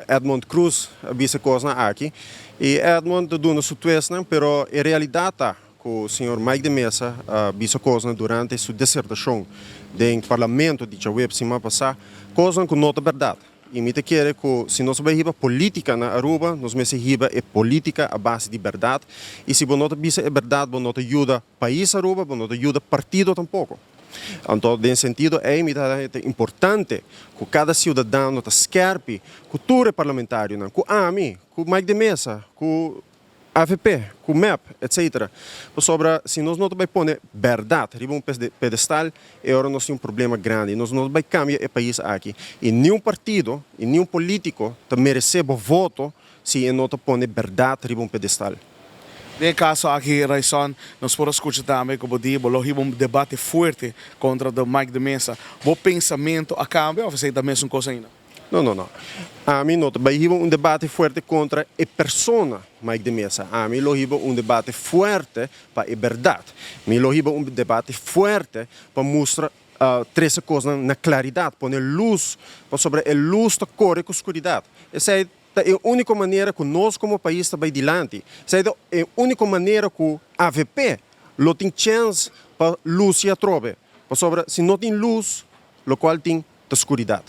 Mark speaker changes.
Speaker 1: Edmond Croes a bisa cosnan aki y Edmond ta duna su twistnan, pero e realidad ta cu señor Mike de Meza a bisa cosnan durante su disertacion den Parlamento di djaweps siman pasa, cosnan cu no ta berdad. Y mi ta kere cu si nos bay hiba politica na Aruba, nos mester hiba e politica a base di berdad y si bo no ta bisa e berdad bo no ta yuda pais Aruba, bo no ta yuda partido tampoco. Anto den sentido ei mi ta haña ta importante ku kada siudadano ta skèrpi ku tur e parlamentarionan, ku ami, ku Mike de Meza, ku avp, ku mep, etcetera. Pasobra si nos no ta bai pone bèrdat riba un pedestal e ora nos tin un problema grandi. Nos no ta bai kambia e pais aki i niun partido i niun polítiko ta meresé bo voto si e no ta pone bèrdat riba un pedestal.
Speaker 2: Den e kaso aki, Ryçond, nos por a skucha tambe ku bo di bo lo hiba un debate fuerte kontra de Mike de Meza. Bo pensamentu a kambia òf esei ta mesun kos ainda?
Speaker 1: No, no, no. Ami no ta bai hiba un debate fuerte kontra e persona Mike de Meza. Ami lo hiba un debate fuerte pa e bèrdat. Mi lo hiba un debate fuerte pa mustra, trese kosnan na klaridat, pone lus, pasobra e lus ta kore ku skuridat. Esei Ta e úniko manera ku nos komo pais ta bai dilanti. Esei ta e úniko manera ku avp lo tin chèns pa lusi atrobe. Pasobra si no tin lus, lokual tin ta skuridat.